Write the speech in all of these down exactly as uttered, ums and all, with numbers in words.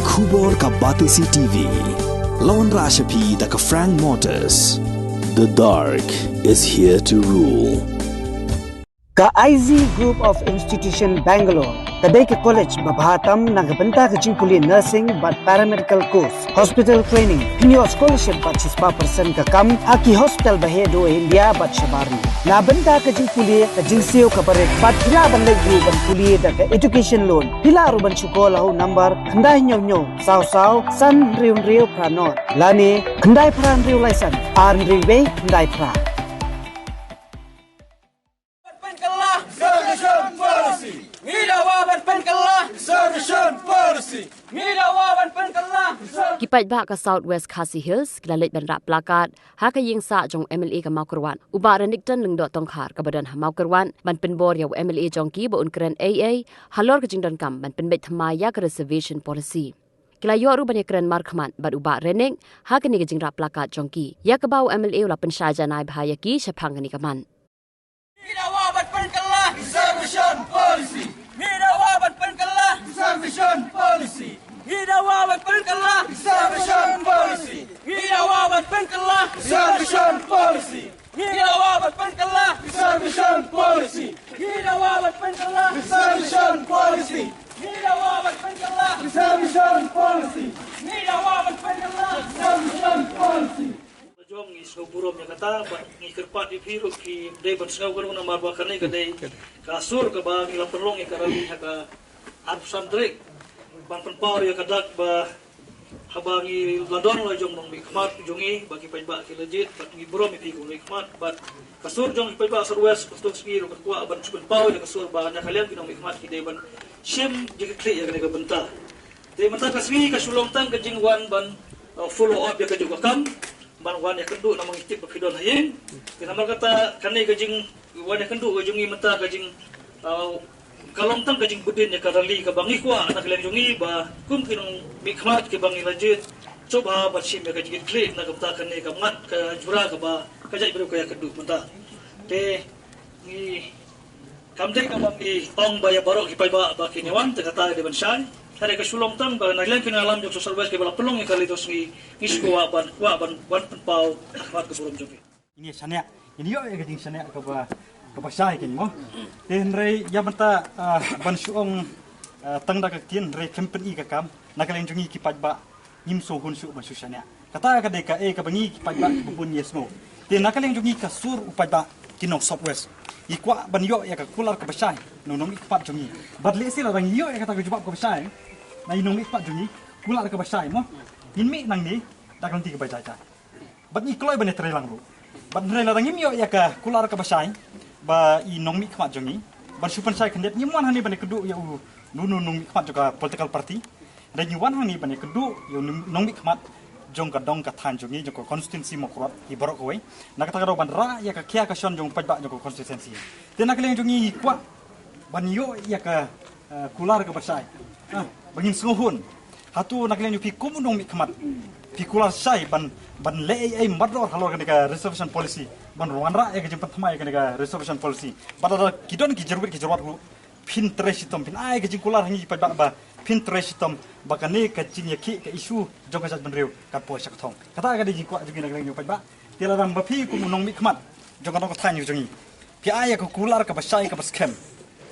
Khubor ka Batesi T V. Lawan Rashapi da ka Frank Motors. The dark is here to rule. Ka I Z Group of Institution Bangalore ka dei ka college ba bha tam na ka bynta ka jingpule nursing bad paramedical course, hospital training, pynïoh scholarship bad shispah percent ka kam ha ki hospital ba heh duh ha India bad shabar. Na bynta ka jingpule ka jingsiew ka barit bad phi lah ban leit ruh ban pule da ka education loan. Phi lah ruh ban shu call ha u number khyndai hynñiew hynñiew saw saw san hynriew hynriew phra nod lane khyndai phra hynriew lai san ar hynriew wei khyndai phra. Ki paidbah ka South West Khasi Hills ki la leit ban rah plakat ha ka ïing sah jong u M L A ka Mawkyrwat, u Bah Renikton Lyngdoh Tongkhar, kaba don ha Mawkyrwat, ban pynbor ïa u M L A jong ki ba un kren ei ei halor ka jingdonkam ban pynbeit thymmai ïa ka reservation policy. Ki la ïoh ruh ban ïakren markhmat bad u Bah Renik ha kane ka jingrah plakat jong ki, ïa kaba u M L A u la pynshai janai bha ïa ki shaphang kane ka mat. Ngi dawa ban pynkylla reservation policy. Ngi dawa ban pynkylla reservation policy. Ngi dawa ban pynkylla reservation policy. Ngi dawa ban pynkylla reservation policy. Ngi dawa ban pynkylla reservation policy. Ngi dawa ban pynkylla reservation policy. Ngi dawa ban pynkylla reservation policy. Ngi dawa ban pynkylla reservation policy. Jong ngi sngewburom ïa kata bad ngi kyrpad ïa phi ruh ki dei ban sngew kano namar ba kane ka dei ka sur kaba ngi la pynlong ïa ka rally ha ka arphew san tarik ban pynpaw ïa ka dak ba haba ngi la don la jong nongmihkhmat jong ngi ba ki paidbah ki la jied bad ngi burom ïa phi ki nongmihkhmat bad ka sur jong ki paidbah South West Khasi Hills ngi ruh ban kwah ban shu pynpaw ïa ka sur ba na ka liang ki nongmihkhmat ki dei ban shim jingkitkhlieh ïa kane ka bynta. Te mynta ka sngi ka shu long tang ka jingwan ban uh, follow up ïa ka juk ka kam ban wan ïakynduh namar ngi tip ba phi don ha ïing. Te namar kata kane ka jingwan ïakynduh ka jong ngi mynta ka jing uh, ka long tang ka jingbud ïa ka rally kaba ngi kwah na ka liang jong ngi ba kum ki nongmihkhmat kiba ngi la jied sngewbha ban shim ïa ka jingkitkhlieh na ka bynta kane ka mat ka jura kaba ka jaitbynriew ka ïakynduh mynta. Te ngi kam dei kaba ngi ong ba ïa baroh ki paidbah ba kin ïawan te kata dei ban shai. Hynrei ka shu long tang ba na liang ki nongïalam jong South West kiba la pynlong ïa ka rally to sngi ngi shu kwah ban kwah ban wan pynpaw ha khmat ka burom jong ki. Ngi shaniah, ngi ïoh ïa ka jingshaniah kaba kaba shai kin mo. Te hynrei ïa mynta ah, ban shu ong ah, tang da ka ktien hynrei khlem pyni ka kam na ka liang jong ngi ki paidbah ngim sngewhun shuh ban shu shaniah. Kata ka dei kaei kaba ngi ki paidbah kiba bun ngi ïa sngew. Te na ka liang jong ngi ka sur u paidbah ki nong South West ngi kwah ban ïoh ïa ka kular kaba shai na u nongmihkhmat jong ngi. Bad lehse lada ngi ïoh ïa kata ka jubab kaba shai na i nongmihkhmat jong ngi, kular kaba shai mo, ngin mih nangne da ka lynti kaba jai jai. Bad ngi kloi ban ïatreilang ruh. Bad hynrei lada ngim ïoh ïa ka kular kaba shai ba i nongmihkhmat jong ngi ban shu pynshai khyndiat ngim wan hangne ban ïakynduh ïa u nu nu nongmihkhmat jong ka political party. Hynrei ngi wan hangne ban ïakynduh ïa u nongmihkhmat jong ka dong ka thaiñ jong ngi jong ka constituency Mawkyrwat hi baroh kawei. Na kata ka daw ban rah ïa ka khia ka shon jong u paidbah jong ka constituency. Te na ka liang jong ngi ngi kwah ban ïoh ïa ka eh, kular kaba shai. Ah, ba ngin sngewhun. Hato na ka liang jong phi kum u nongmihkhmat phi kular shai ban ban leh ei ei mardor halor kane ka reservation policy ban wanrah ïa ka jingpynthymmai ïa kane ka reservation policy. Bad lada ki don ki jyrwit ki jyrwat ruh phin trei shitom phin ai ka jingkular ha ngi paidbah ba phin trei shitom ba kane ka jingïakhih ka issue jong ka jaitbynriew kan poi sha ka thong. Kata ka dei jingkwah jong ngi na ka liang jong paidbah. Te lada ba phi kum u nongmihkhmat jong ka dong ka thaiñ jong ngi phi ai ïa ka kular kaba shai kaba skhem.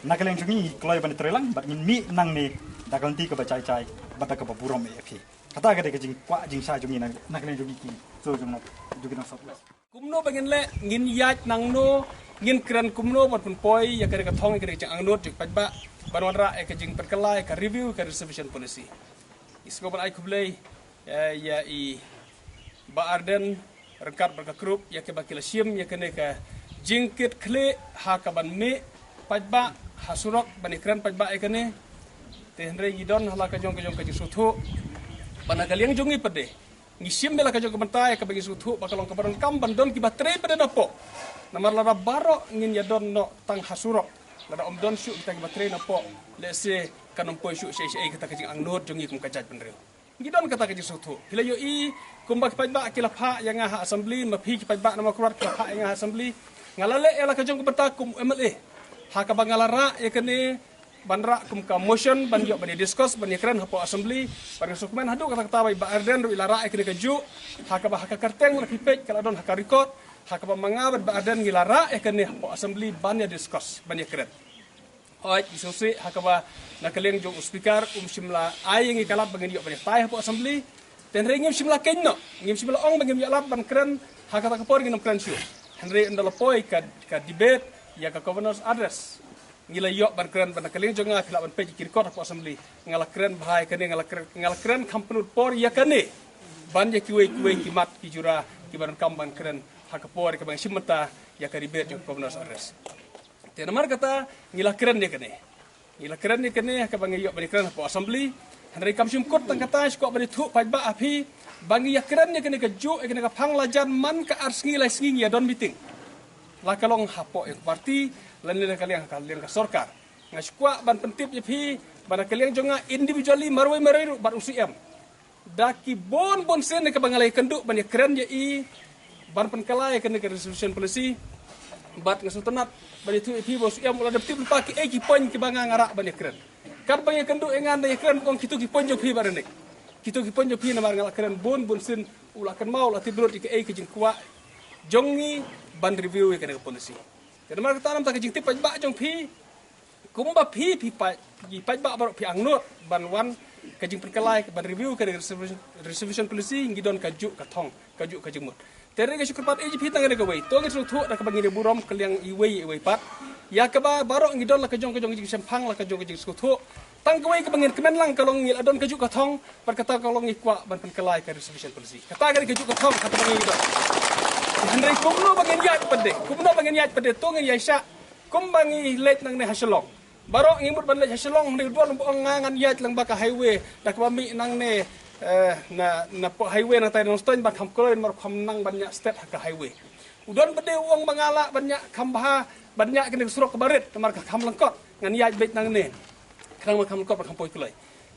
Na ka liang jong ngi ngi kloi ban ïatreilang bad ngin mih nangne da ka lynti kaba jai jai bad da kaba burom ïa phi. Kata ka dei ka jingkwah jingshai jong ngi na na ka liang jong ngi ki. So jong na jong ngi na South West. Kumno ba ngin leh ngin ïaid nangno ngin kren kumno ban pynpoi ïa ka dei ka thong ïa ka dei ka jingangnud jong paidbah ban wanrah ïa ka jingpynkylla ïa ka review ïa ka reservation policy. Ngi sngewbha ban ai khublei ïa i Bah Ardent ryngkat bad ka group ïa kaba ki la shim ïa kane ka jingkitkhlieh ha kaban mih paidbah ha surok ban ïakren paidbah ïa kane. Te hynrei ngi don ha la ka jong ka jong ka jingsngewthuh ba na ka liang jong ngi pat de ngi shim ïa la ka jong ka bynta ïa kaba ngi sngewthuh ba ka long kaba donkam ban don kiba trei pat de napoh. Namar lada baroh ngin ïa don noh tang ha surok lada ym don shuh kita kiba trei napoh lehse kan ym poi shuh shaei shaei kata ka jingangnud jong ngi kum ka jaitbynriew. Ngi don kata ka jingsngewthuh. Phi la ïohi kumba ki paidbah ki la phah ïa nga ha assembly, ma phi ki paidbah na Mawkyrwat ki la phah ïa nga ha assembly. Nga la leh ïa la ka jong ka bynta kum M L A ha kaba nga la rah ïa kane ban rah kum ka motion ban ïoh ban ïa discuss ban ïa kren hapoh assembly. Ban nga sngewkmen haduh katta katta ba i Bah Ardent ruh i la rah ïa kane kajuh, ha kaba ha ka kyrteng ruh phi peit ka la don ha ka record, ha kaba ma nga bad Bah Ardent ngi la rah ïa kane hapoh assembly ban ïa discuss ban ïa kren. Hooid, ngi sngewsih ha kaba na ka liang jong u speaker um shym la ai ïa ngi ka lad ba ngin ïoh ban ïatai hapoh assembly. Te hynrei ngim shym la kynnoh, ngim shym la ong ba ngim ïoh lad ban kren, ha kata ka por ngin ym kren shuh. Hynrei ynda la poi ka, ka debate ïa ka governor's address, ngi la ïoh ban kren bad na ka liang jong nga phi lah ban peit ki record hapoh assembly. Nga la kren bha ïa kane, nga la kren, nga la kren kham pynlut por ïa kane. Ban ïa kiwei kiwei ki mat ki jura kiba donkam ban kren ha ka por kaba nga shim mynta ïa ka debate jong ka governor's address. Te namar kata ngi la kren ïa kane. Ngi la kren ïa kane ha kaba ngi ïoh ban ïa kren hapoh assembly. Hynrei kam shym kut tang kata, shu kwah ban ïathuh paidbah ha phi ba ngi ïa kren ïa kane kajuh, ïa kane ka phang la jan man ka ar sngi lai sngi ngi ïa don meeting. La ka long hapoh ïa ka party lane la ka liang, ka liang ka sorkar. Nga shu kwah ban pyntip ïa phi ba na ka liang jong nga individually marwei marwei ruh bad u C M, da ki bun bun sien kaba nga la ïakynduh ban ïakren ïa i ban pynkylla ïa kane ka reservation policy. Bad nga sngewtynnat ban ïathuh ïa phi ba u C M u la dep tip lypa kiei ki point kiba nga nga rah ban ïakren. Katba nga ïakynduh ïa nga, nga ïakren ba ong kito ki point jong phi ba ryndik. Kito ki point jong phi namar nga la kren bun bun sien, u la kynmaw, u la tip lut ïa kiei ki jingkwah jong ngi ban review ïa kane ka policy. Te namar kata, namar kata ka jingtip paidbah jong phi, kumba phi, phi paid, ki paidbah baroh phi angnud ban wan ka jingpynkylla ban review ka reservation, reservation policy, ngi don kajuh ka thong, kajuh ka jingmut. Te hynrei nga shu kyrpad ïa phi tang kane kawei, to ngin sngewthuh da kaba ngin ïa burom ka liang iwei iwei pat. Ïa kaba baroh ngi don la ka jong ka jong ka jingshemphang, la ka jong ka jingsngewthuh. Tang kawei kaba ngin kmen lang ka long ngi la don kajuh ka thong, bad kata ka long ngi kwah ban pynkylla ka reservation policy. Kata ka dei kajuh ka thong ha kaba ngi don. Hynrei kumno ba ngin ïaid pat de, kumno ba ngin ïaid pat de, to ngin ïaishah kumba ngi leit nangne ha Shillong. Baroh ngi mut ban leit ha Shillong, hynrei u don ba ong nga ngan ïaid lyngba ka highway, da kaba mih nangne, eh, na, na poh highway nangtai Nongstoiñ, ba kham kloi namar kham nang ban ñiah stet ha ka highway. U don pat de u ong ba nga lah ban ñiah kham bha, ban ñiah kane ka surok kaba rit namar ka kham lyngkot, ngan ïaid beit nangne. Khnang ba kham lyngkot ba kham poi kloi.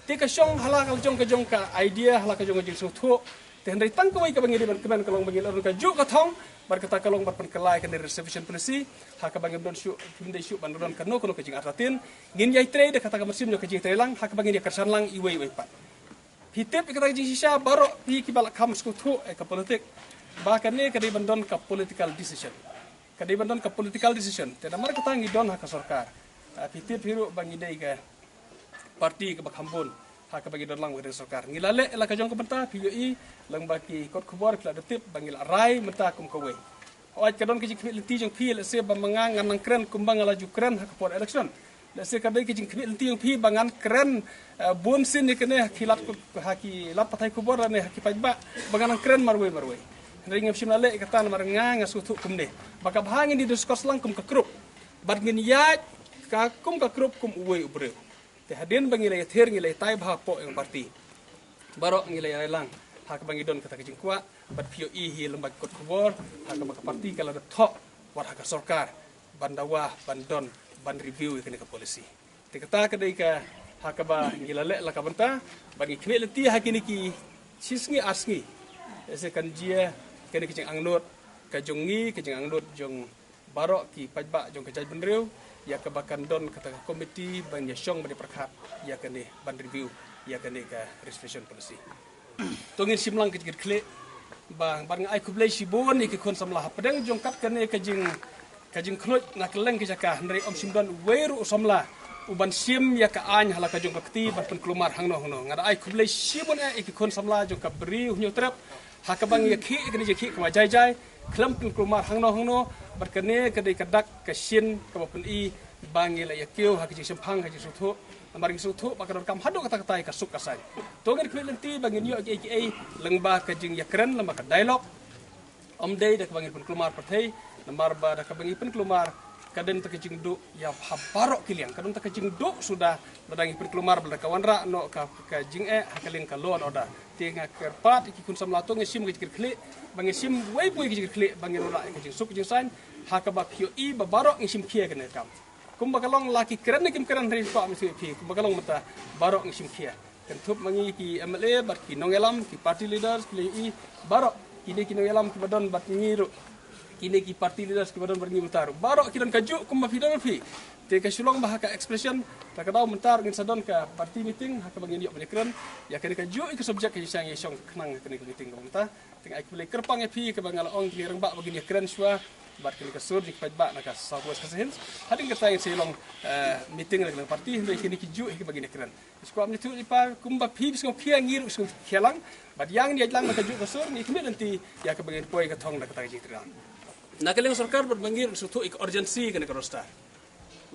Te ka shong ha la ka jong ka jong ka idea, ha la ka jong ka jingsngewthuh. Te hynrei tang kawei kaba ngi dei ban kmen ka long ba ngi la don kajuh ka thong, bad kata ka long ban pynkylla ïa kane reservation policy, ha kaba ngim don shuh, ngim dei shuh ban don kano kano ka jingartatien. Ngin ïai trei da kata ka mynsiem jong ka jingtrei lang, ha kaba ngin ïa kyrshan lang iwei iwei pat. Phi tip ïa kata ka jingshisha baroh phi kiba la kham sngewthuh ïa ka politik, ba kane ka dei ban don ka political decision. Ka dei ban don ka political decision. Te namar kata ngi don ha ka sorkar. Ah, phi tip hi ruh ba ngi dei ka party kaba kham bun ha kaba ngi don lang ha ka sorkar. Ngi la leh la ka jong ka bynta, phi ïohi lyngba ki kot khubor phi la da tip ba ngi la rai mynta kum kawei. Hooid, ka don ka jingkhmih lynti jong phi, lehse ba ma nga ngan nang kren kumba nga la ju kren ha ka por election. Lehse ka dei ka jingkhmih lynti jong phi ba ngan kren, eh, bun sien ïa kane ha ki lad, ha ki lad pathai khubor lane ha ki paidbah, ba ngan nang kren marwei marwei. Hynrei ngam shym la leh ïa kata namar nga nga sngewthuh kumne ba ka bha ngin ïa discuss lang kum ka group. Bad ngin ïaid ka kum ka group kum uwei u briew. Te hadien ba ngi la ïathir, ngi la ïatai bha hapoh ïa ka party, baroh ngi la ïarai lang ha kaba ngi don kata ka jingkwah, bad phi ïohi hi lyngba ki kot khubor ha kaba ka party ka la dep thoh wat ha ka sorkar ban dawa ban don, ban review ïa kane ka policy. Te kata ka dei ka ha kaba ngi la leh la ka bynta, bad ngi khmih lynti ha kine ki shi sngi ar sngi. Lehse kan jia kane ka jingangnud ka jong ngi, ka jingangnud jong baroh ki paidbah jong ka jaitbynriew, ïa kaba kan don kata ka komiti ban ïa shong ban ïa pyrkhat ïa kane, ban review ïa kane ka reservation policy. To ngin shim lang ka jingkitkhlieh. Ba, bad nga ai khublei shibun ïa ki khun samla hapdeng jong kat kane ka jing, ka jingkhluit na kylleng ki jaka, hynrei ym shym don uwei ruh u samla u ban shim ïa ka aiñ ha la ka jong ka kti ban pynkulmar hangno hangno. Nga da ai khublei shibun eh ïa ki khun samla jong ka Bri u Hynñiewtrep, ha kaba ngi ïakhih ïa kane ka jingkhih kaba jai jai khlem pynkulmar hangno hangno, bad kane ka dei ka dak ka shin kaba pyni ba ngi la ïa kiew ha ka jingshemphang, ha ka jingsngewthuh. Namar ngi sngewthuh ba ka donkam haduh katta katta ïa ka suk ka saiñ. To ngin khmih lynti ba ngin ïoh kiei kiei lyngba ka jingïakren, lyngba ka dialogue. Ym dei da kaba ngin pynkulmar pyrthei, namar ba da kaba ngin pynkulmar ka don ta ka jingduh ïa ha baroh ki liang, ka don ta ka jingduh suda lada ngin pynkulmar, ba lada ka wanrah noh ka, ka jingeh ha ka liang ka law and order. Te nga kyrpad ïa ki khun samla, to ngin shim ka jingkitkhlieh, ba ngin shim wei pa wei ka jingkitkhlieh, ba ngin wanrah ïa ka jingsuk jingsaiñ, ha kaba phi ïohi ba baroh ngi shim khia kane ka kam. Kumba ka long, la ki kren ne kim kren, hynrei kwah mynta phi, kumba ka long mynta baroh ngi shim khia. Kynthup ma ngi ki M L A bad ki nongïalam, ki party leaders, ki la ïohi baroh kine ki nongïalam kiba don bad ngi ruh. kine ki party leaders kiba don bad ngi mynta ruh, baroh ki don kajuh kumba phi don phi. Te ka shu long ba ha ka expression, ta ka daw mynta ruh ngin sa don ka party meeting ha kaba ngin ïoh ban ïakren ïa kane kajuh ïa ka subject ka jingshang ïashong khnang ha kane ka meeting kaba mynta. Te nga ai khublei kyrpang ïa phi kaba nga la ong ki rangbah ba ngin ïakren shuwa bad kane ka sur jingpaidbah na ka South West Khasi Hills. Hadien kata ngin sa ïa long meeting na ka party hynrei kine kijuh ïa kiba ngin ïakren. Sngewbha ïathuh lypa kumba phi sngewkhia ngi ruh sngewkhia lang. Bad ïa ngin ïaid lang na kajuh ka sur ngi khmih lynti ïa kaba ngin poi ka thong da kata ka jingtreilang. Na ka liang sorkar bad ma ngi ruh sngewthuh ïa ka urgency kane ka roster.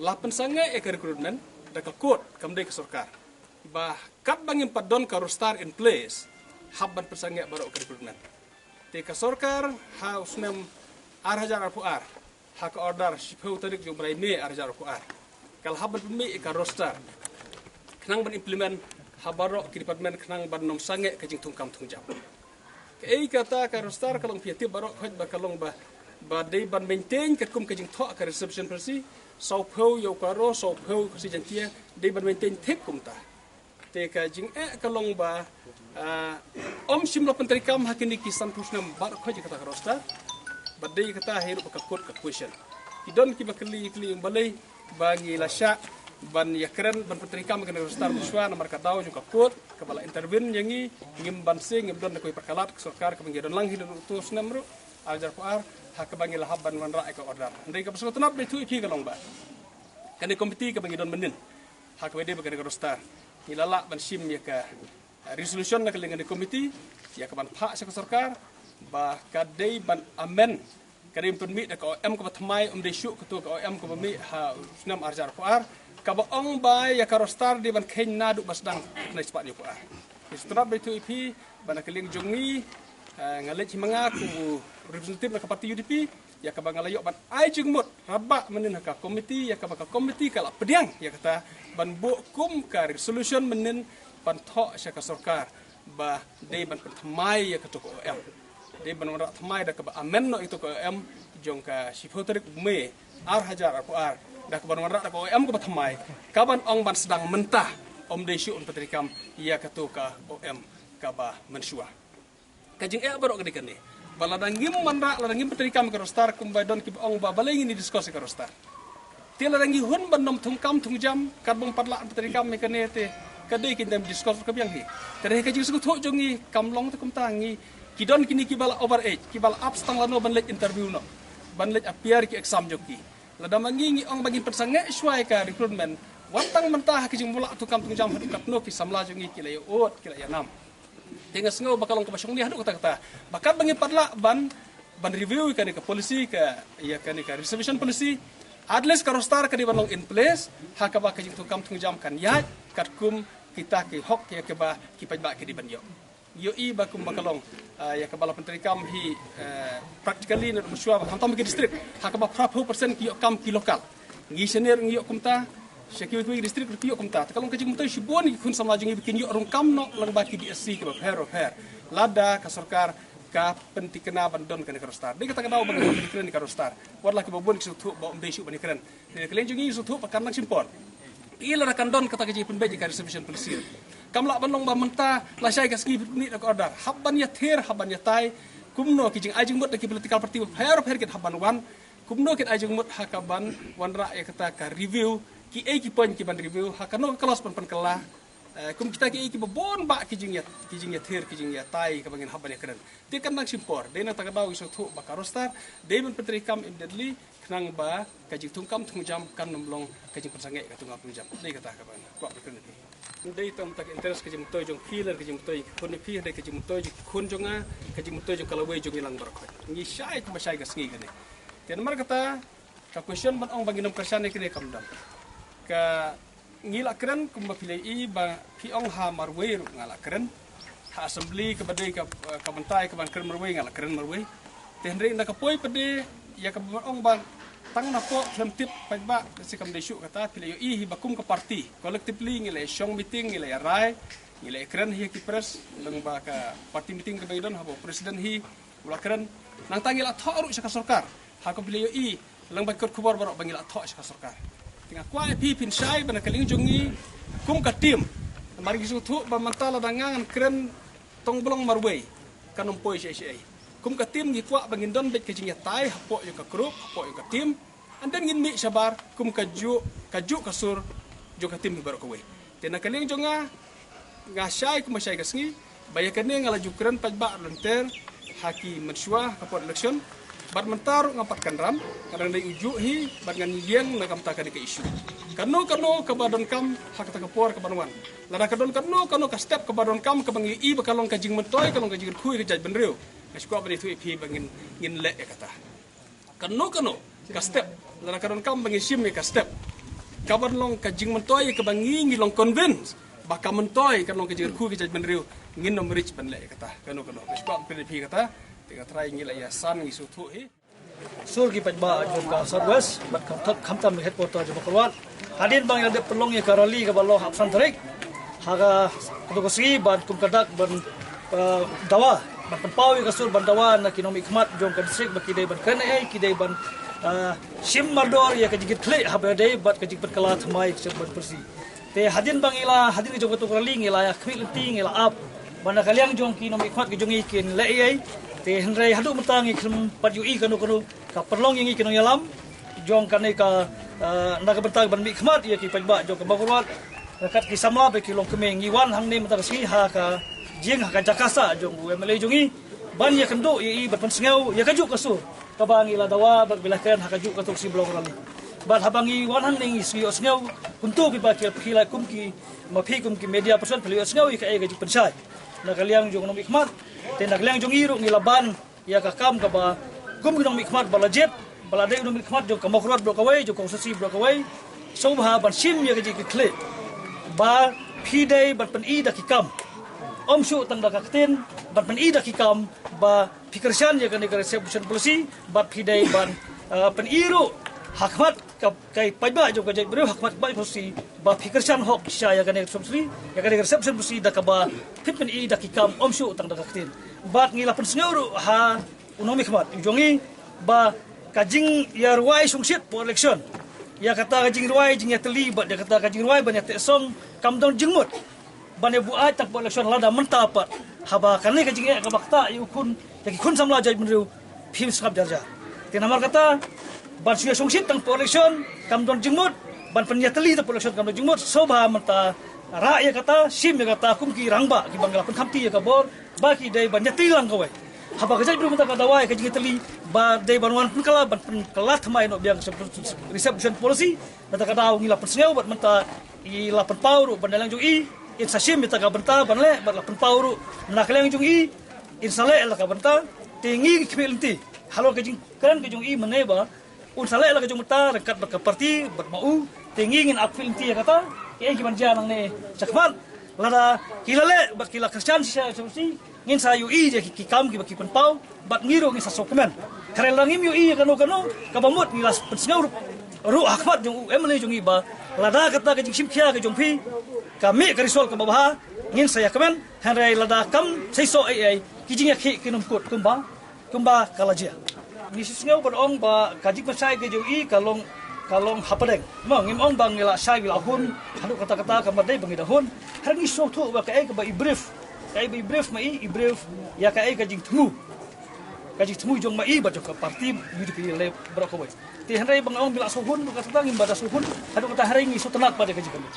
La pynsangeh ïa ka recruitment da ka court kam dei ka sorkar. Ba katba ngim pat don ka roster in place hap ban pynsangeh baroh ka recruitment. Te ka sorkar ha u snem ar hajar arphew ar ha ka order shiphew tarik jong u bnai May ar hajar arphew ar ka la hap ban pynmih ïa ka roster khnang ban implement ha baroh ki department khnang ban ym sangeh ka jingthungkam thungjam. Kaei kata ka roster ka long phi ïa tip baroh khoit ba ka long ba, ba dei ban maintain katkum ka jingthoh ka reservation policy, sawphew ïa u Garo, sawphew ka Khasi Jaiñtia, dei ban maintain thik kumta. Te ka jingeh ka long ba, ah, ym shym la pyntreikam ha kine ki sanphew snem baroh khoit ïa kata ka roster. Bad dei kata hi ruh ba ka court ka question. Ki don kiba kylli kylli ïa u balei ba ngi la shah ban ïakren ban pyntreikam ïa kane ka roster mynshuwa namar ka daw jong ka court kaba la intervene ïa ngi, ngim banse, ngim don da kawei pat ka lad ka sorkar kaba ngi don lang hi da u snem ruh ar hajar arphew ar ha kaba ngi la hap ban wanrah ïa ka order. Hynrei kaba sngewtynnat ba ïathuh ïa phi ka long ba kane ka komiti kaba ngi don mynnin ha kaba dei bad kane ka roster ngi la lah ban shim ïa ka resolution na ka liang kane ka komiti ïa ka ban phah sha ka sorkar ba ka dei ban amend, ka dei ban pynmih da ka O M kaba thymmai, ym dei shuh kato ka O M kaba mih ha u snem ar hajar arphew ar kaba ong ba ïa ka roster dei ban kheiñ naduh ba sdang ka tnai spah hynñiewphew ar. Ngi sngewtynnat ba ïathuh ïa phi ba na ka liang jong ngi, eh, nga leit hi ma nga kum u representative na ka party U D P ïa kaba nga la ïoh ban ai jingmut rabah mynnin ha ka komiti ïa kaba ka komiti ka la pdiang ïa kata ban buh kum ka resolution mynnin ban thoh sha ka sorkar ba dei ban pynthymmai ïa kato ka O M. Dei ban wanrah thymmai da kaba amend noh ïa kato ka O M jong ka shiphew tarik May ar hajar arphew ar da kaba wanrah da ka O M kaba thymmai kaban ong ban sdang mynta, ym dei shuh ban pyntreikam ïa kato ka O M kaba mynshuwa. Ka jingeh baroh ka dei kane ba lada ngim wanrah, lada ngim pyntreikam ïa ka roster kumba don kiba ong ba balei ngin ïa discuss ïa ka roster. Te lada ngi hun ban ym thungkam thungjam katba ym pat lah pyntreikam ïa kane te ka dei kin dang discuss ka biang hi. Te dei ka jingsngewthuh jong ngi kam long te kumta ngi ki don kine kiba la over age kiba la ap stang lano ban leit interview noh ban leit appear ki exam jong ki. Lada ma ngi ngi ong ba ngin pynsangeh shuwa ïa ka recruitment, wat tang mynta ha ki jingmula thungkam thungjam haduh katno ki samla jong ngi ki la ïa ud ki la ïa nam. Te nga sngew ba ka long kaba shong nia haduh katta katta ba katba ngim pat lah ban, ban review ïa kane ka policy ka, ïa kane ka reservation policy, at least ka roster ka dei ban long in place ha kaba ka jingthungkam thungjam kan ïaid katkum kita ki hok ïa kaba ki paidbah ki dei ban ïoh. Ïohi ba kumba ka long, ah, ïa kaba la pyntreikam hi, eh, practically na mynshuwa ba khamtam ki district ha kaba phraphew percent ki ïoh kam ki local. Ngi sha Nier ngi ïoh kumta, sha kiwei kiwei ki district ki ïoh kumta. Te ka long ka jingmyntoi shibun ki khun samla jong ngi ba kin ïoh rung kam noh lang ba ki D S C kiba pher ba pher lada ka sorkar ka pyntikna ban don kane ka roster. Dei kata ka daw ba ngi kren ka roster. Wat la kiba bun ki sngewthuh ba ym dei shuh ban ïakren. Te ka liang jong ngi sngewthuh ba kan nang shim por. Te lada kan don kata ka jingpynbeit ïa ka reservation policy, kam lah ban long ba mynta lashai ka sngi pynbeit da ka order. Hap ban ïathir, hap ban ïatai kumno ki jingai jingmut da ki political party ba pher pher kin hap ban wan. Kumno kin ai jingmut ha ka ban wanrah ïa kata ka review, kiei ki point ki ban review, ha kano ka clause ban pynkylla. Eh, kum kita kiei kiba bun bah ki jingïa, ki jingïathir, ki jingïatai kaba ngin hap ban ïakren. Te kan nang shim por, dei na kata ka daw ngi sngewthuh ba ka roster dei ban pyntreikam immediately khnang ba ka jingthungkam thungjam kan ym long ka jingpynsangeh ka thungkam thungjam. Dei kata kaba nga kwah ban kren ïa phi. Ym dei tang mynta ka interest ka jingmyntoi jong phi lane ka jingmyntoi ki khun ïa phi, dei ka jingmyntoi jong ki khun jong nga, ka jingmyntoi jong ka lawei jong ngi lang baroh khoit. Ngi shai kumba shai ka sngi kane. Te namar kata ka question ban ong ba ngin ym kyrshan ïa kane kam don. Ka Ngi la kren kumba phi la ïohi ba phi ong ha marwei ruh nga la kren. Ha assembly kaba dei ka, ka bynta ïa ka ban kren marwei nga la kren marwei. Te hynrei na ka poi pat de ïa kaba ong ba tang na pok khlem tip paidbah, ka si kam dei shuh kata. Phi la ïohi hi ba kum ka party collectively ngi la ïa shong meeting, ngi la ïa rai, ngi la ïa kren hi ïa ki press, lyngba ka party meeting kaba ngi don haba u president hi u la kren. Nangta ngi la thoh ruh sha ka sorkar ha kaba phi la ïohi lyngba ki kot khubor baroh ba ngi la thoh sha ka sorkar. Te nga kwah ïa phi phin shai ba na ka liang jong ngi kum ka team, namar ngi sngewthuh ba mynta lada nga ngan kren tong blong marwei kan ym poi shaei shaei. Kum ka tim ngi kwah ba ngin don beit ka jingïatai hapoh ïa ka group, hapoh ïa ka tim. And then ngin mih shabar kum ka juh, ka juh ka sur jong ka tim hi baroh kawei. Te na ka liang jong nga, nga shai kum shai ka sngi ba ïa kane nga la ju kren paidbah lynter ha ki mynshuwa ka por election. Bad mynta ruh nga pat kynram, ka dang dei u juh hi, bad ngan ïeng na ka bynta kane ka issue. Kano kano kaba donkam ha kata ka por kaban wan. Lada ka don kano kano ka step kaba donkam kaba ngi i ba ka long ka jingmyntoi, ka long ka jingkyrkhu ïa ka jaitbynriew, nga sngewbha ban ïathuh ïa phi ba ngin, ngin leh ïa kata. Kano kano ka step, lada ka donkam ba ngi shim ïa ka step kaban long ka jingmyntoi kaba ngi, ngi long convince ba ka myntoi, ka long ka jingkyrkhu ïa ka jaitbynriew, ngin ym rit ban leh ïa kata. Kano kano, nga sngewbha ban pyni ïa phi kata. Te nga trai ngi la ïasan, ngi sngewthuh hi. Sur ki paidbah jong ka South West, bad khamtam, khamtam headquarter jong ka Mawkyrwat. Hadien ba ngi la dep pynlong ïa ka rally kaba long ha arphew san tarik, ha ka, ka dei ka sngi ban kum ka dak ban, eh, dawa, ban pynpaw ïa ka sur ban dawa na ki nongmihkhmat jong ka district ba ki dei ban kren ei, ki dei ban, eh, shim mardor ïa ka jingkitkhlieh haba dei bad ka jingpynkylla thymmai ka session policy. Te hadien ba ngi la, hadien ka jong kato ka rally ngi la ïa khmih lynti, ngi la ap ba na ka liang jong ki nongmihkhmat ki jong ngi kin leh ei ei. Te hynrei haduh mynta ngi khlem pat ïohi kano kano ka pynlong ïa ngi ki nongïalam jong kane ka, eh, na ka bynta ban mihkhmat ïa ki paidbah jong ka Mawkyrwat. Ryngkat ki samla ba ki longkmie, ngi wan hangne mynta ka sngi ha ka jing, ha ka jaka sah jong u M L A jong ngi ban ïakynduh ïa i ban pynsngew ïa ka juh ka sur kaba ngi la dawa bad ba la kren ha ka juh kato ka sngi ba long rally. Bad haba ngi wan hangne ngi sngew, sngew kumto, phi ba ki, phi la kum ki, ma phi kum ki media person phi la sngew ïa kaei ka jingpynshai na ka liang jong u nongmihkhmat. Te na ka liang jong ngi ruh ngi la ban ïa ka kam kaba kum ki nongmihkhmat ba la jied, ba la dei u nongmihkhmat jong ka Mawkyrwat baroh kawei, jong ka constituency baroh kawei, sngewbha ban shim ïa ka jingkitkhlieh ba phi dei ban pyni da ki kam, ym shuh tang da ka ktien, ban pyni da ki kam ba phi kyrshan ïa kane ka reservation policy, bad phi dei ban, eh, pyni ruh ha khmat ka, ki paidbah jong ka jaitbynriew, ha khmat ka policy ba phi kyrshan hok shisha ïa kane ka reservation policy, ïa kane ka reservation policy da kaba phin pyni da ki kam, ym shuh tang da ka ktien. Bad ngi la pynsngew ruh ha u nongmihkhmat u jong ngi ba ka jingïarwai shongshit hapoh election, ïa kata ka jingrwai jingïatylli bad ïa kata ka jingrwai ban ïateh song, kam don jingmut ban ïa buaid tang hapoh election lada mynta pat, haba kane ka jingeh kaba ktah ïa u khun, ïa ki khun samla jaitbynriew, phim sngap jar jar. Te namar kata, ban shu ïa shongshit tang hapoh election kam don jingmut, ban pynïatylli tang hapoh election kam don jingmut. Sngewbha mynta rah ïa kata, shim ïa kata kum ki rangbah kiba ngi la pynkhamti ïa ka bor ba ki dei ban ïatylli lang kawei. Haba ka jaitbynriew mynta ka dawa ïa ka jingïatylli ba dei ban wan pynkylla, ban pynkylla thymmai noh biang ka reservation policy. Mynta ka daw ngi la pynsngew bad mynta i la pynpaw ruh ban na liang jong i, in sa shim ïa kata ka bynta ban leh, bad la pynpaw ruh na ka liang jong i, in sa leh ïa kata ka bynta. Te ngi khmih lynti halor ka jingkren ka jong i mynne ba un sa leh ïa la ka jong mynta ryngkat bad ka party bad ma u. Te ngi ngin ap khmih lynti ïa kata, kaei kaban jia nangne shakhmat. Lada ki la leh bad ki la kyrshan shisha shisha, ngin sa ïohi ïa ki, ki kam kiba ki pynpaw, bad ngi ruh ngin sa sngewkmen. Hynrei lada ngim ïohi ïa kano kano, kaba mut ngi la pynsngew ruh, ruh ha khmat jong u M L A jong ngi ba lada kata ka jingshim khia ka jong phi ka mih ka result kaba bha, ngin sa ïakmen. Hynrei lada kam seisoh ei ei, ki jingïakhih kin ym kut kumba, kumba ka la jia. Ngi sngewbha ban ong ba ka jingpynshai ka jong i ka long, ka long hapdeng. Mo, ngim ong ba ngi la shai, ngi la hun haduh katta katta, ka mat dei ba ngi da hun. Hynrei ngi sngewthuh ba kaei kaba i brief, kaei ba i brief ma i, i brief ïa kaei ka jingthmu, ka jingthmu jong ma i bad jong ka party U D P leh baroh kawei. Te hynrei ba nga ong ba la shu hun, ba kata ngim ba da shu hun haduh katta, hynrei ngi shu tynnad pat ïa ka jingkynmaw.